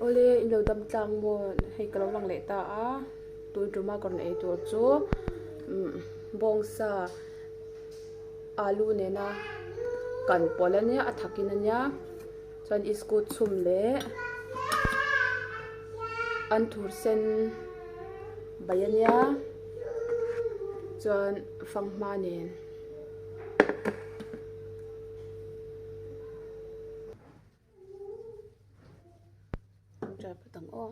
Awle in lo dam tlang maw hei ka lo lang leh ta a tun tuma ka rawn ei tur chu umm bawngsa alu nena kan pawlh ania a thakin ania chuan iskut chhum leh anthur sen bai ania chuan fanghma nen. Try phawt ang aw.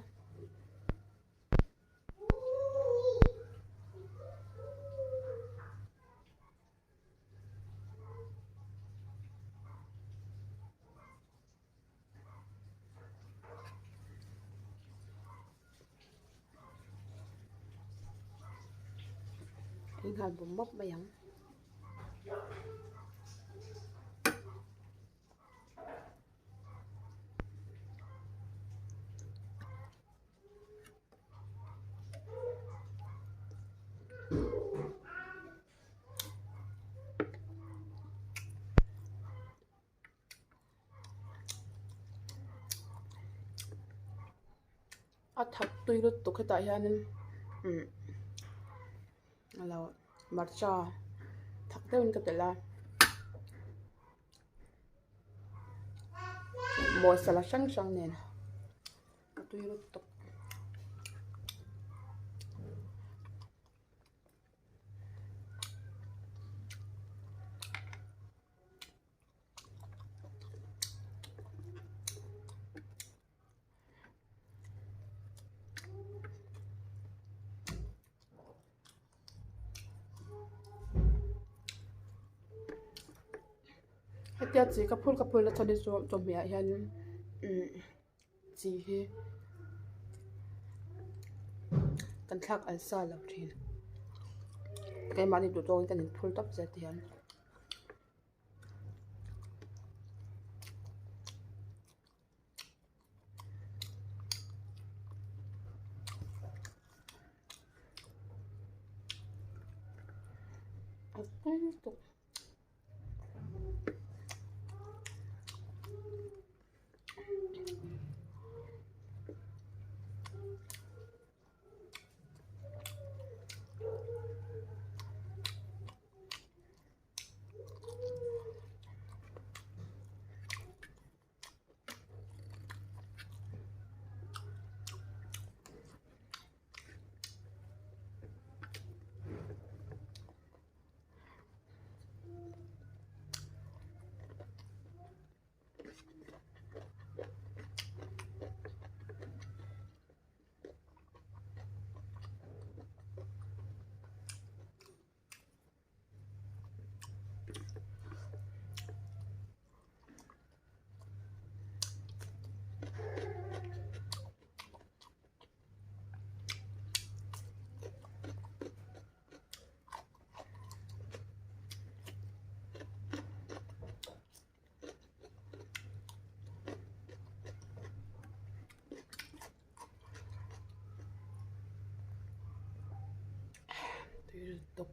Ei nghal bawm mawp mai ang. A thak tui lutuk hetah hianin umm alo hmarcha thak deuhin ka telh a masala hrang hrang nen a tui lutuk. Hetia chi ka phul ka phul na chhan hi chu chawhmeh ah hian umm chi hi kan thlak al sa lo thin keimahni duh tawkin kan inphul tawp zel ti hian. A tui lutuk. Tui lutuk.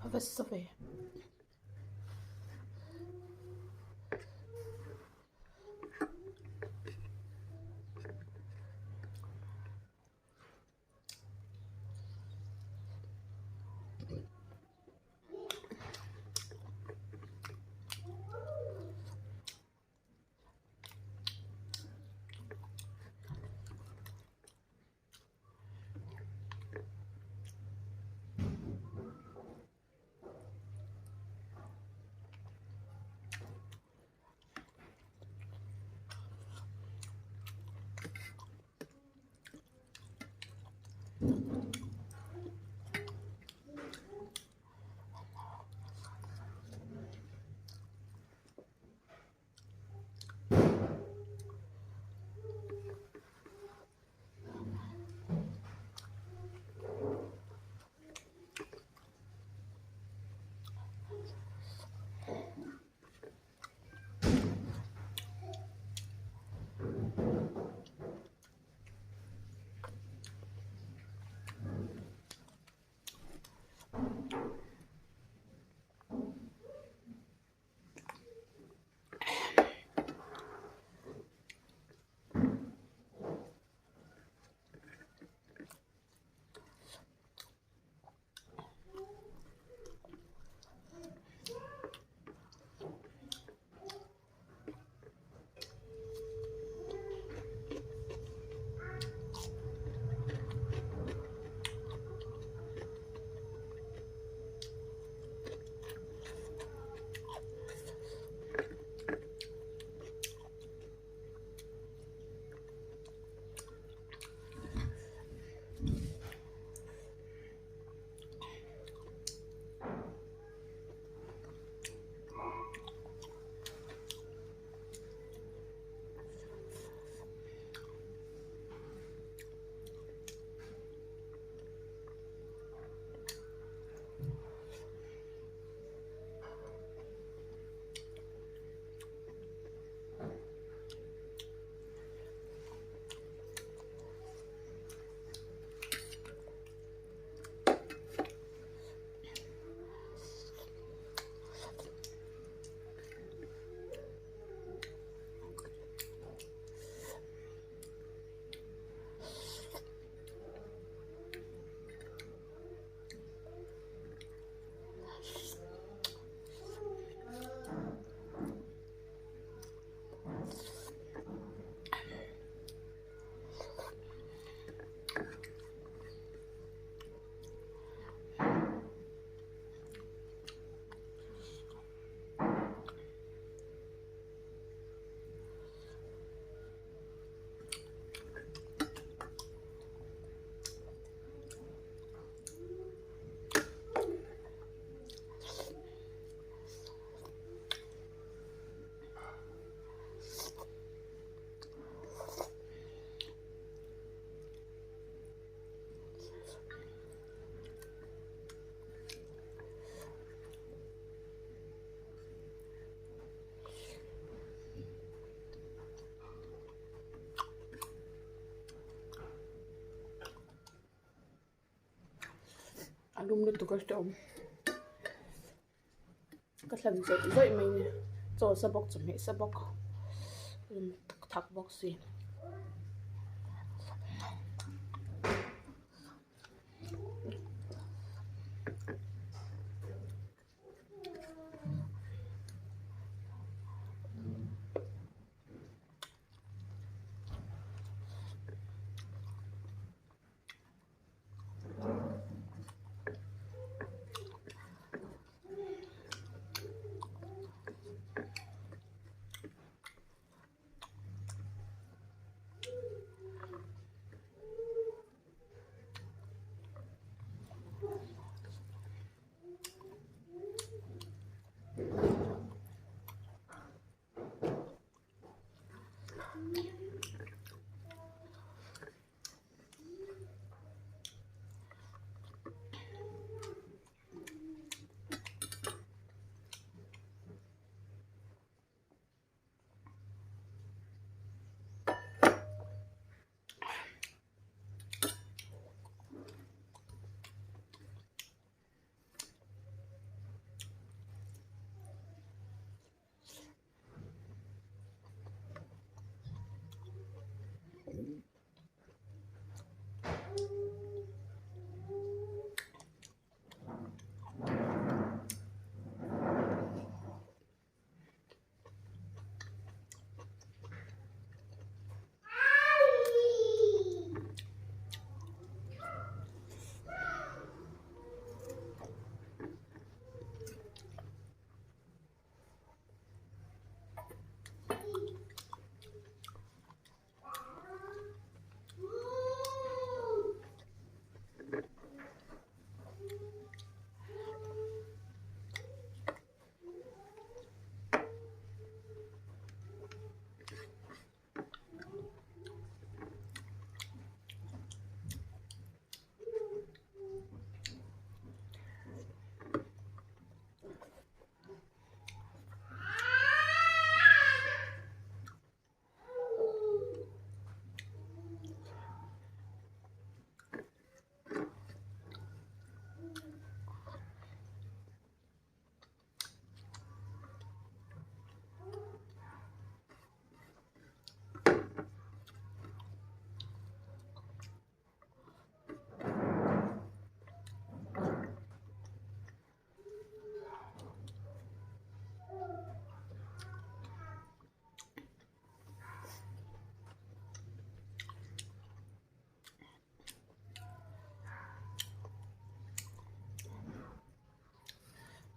A va sa ve. lum lutuk a hrehawm. Ka thlan zawih zawih mai ni. Chaw sa bawk chawhmeh sa bawk lum thak thak bawk si.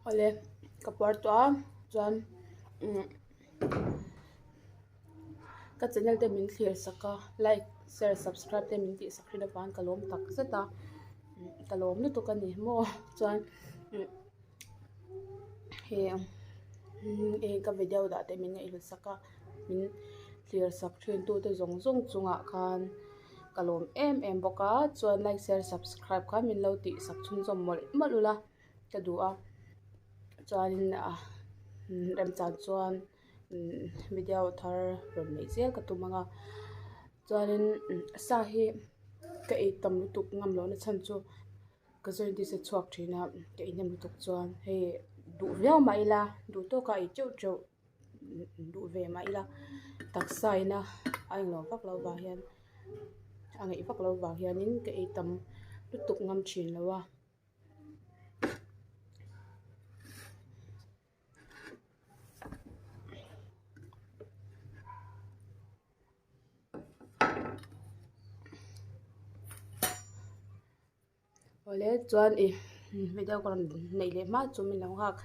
Awle ka puar tawh a chuan umm ka channel te min thlir sak a like share subscribe te min tih sak thin avang ka lawm tak zet a ka lawm lutuk a ni maw chuan umm hei ka video dah te min ngaihhlut sak a min thlir sak thin tu te zawng zawng chungah khan ka lawm em em bawk a chuan like share subscribe kha min lo tih sak chhunzawm mawlh mawlh ula ka duh a chuanin ah remchang chuan video thar rawn neih zel ka tum ang a chuanin sa hi ka ei tam lutuk ngam lohna chhan chu ka jaundice a chhuak thin a ka ei hnem lutuk chuan hei duh viau mah ila duh tawka ei teuh teuh duh ve mah ila taksa ina a englo vak lo vang hian a ngaih vak lo vang hianin ka ei tam lutuk ngam thin lo a. Awle chuan ih video ka rawn neih leh hma chu min lo nghak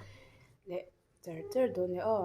leh cher cher dawn nia aw.